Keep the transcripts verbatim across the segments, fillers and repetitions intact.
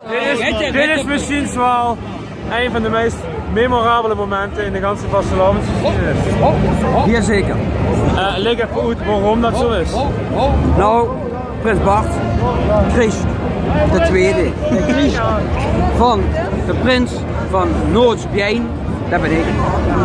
Dit is, dit is misschien wel een van de meest memorabele momenten in de ganse vastelaovesgesjiedenis. Jazeker. Eh, leg effe oet waorom dat zo is. Nou, prins Bart, Chris de Tweede. Chris van de prins van Noordsbiein, dat ben ik.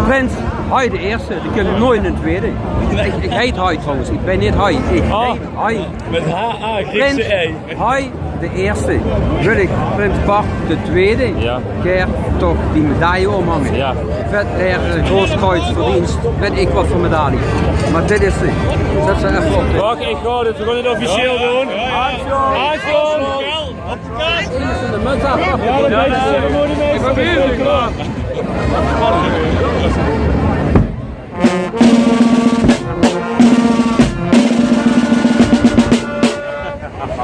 Prins Hai de Eerste, die kent nooit een tweede. Ik, ik heet Hai trouwens, ik ben niet Hai. Ik heet Hai. Met H A, Griekse Ei. Hai de Eerste, wil ik prins Bart de Tweede, ja, gaer toch die medaille omhangen. Ja. Vet, eh, Groot Kruis Verdienst, weet ik wat voor medaille. Maar dit is de. Zet ze even op. Wacht, ik ga dit gewoon niet officieel doen. Action! Action! Ja, dat is de ceremoniemeester.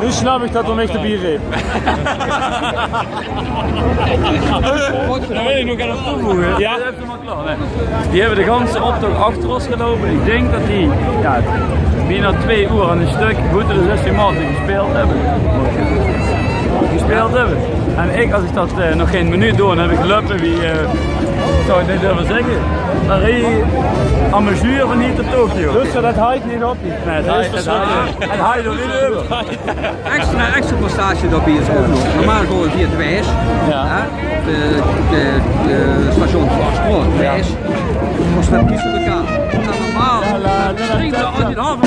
Nu snap ik dat er niks te bier heeft. Dat weet ik nog aan het toevoegen. Ja? Die hebben de ganse optocht achter ons gelopen. Ik denk dat die, ja, bijna twee uur aan een stuk boete de zestien maanden gespeeld hebben. Gespeeld hebben. En ik, als ik dat eh, nog geen minuut doon, dan heb ik gelopen wie, eh, zou ik niet durven zeggen. Maar hij, amateur van hier tot Tokio. Dus dat houdt niet op. Nee, het houdt, het houdt, het houdt er niet over. Extra, extra prestatie daarbij is ook nog. Normaal gewoon via Dwijs. Ja. Hè? De, de, de station Dwarsstraat, Dwijs. Volgens mij kiezen we elkaar. En normaal springt er uit het halve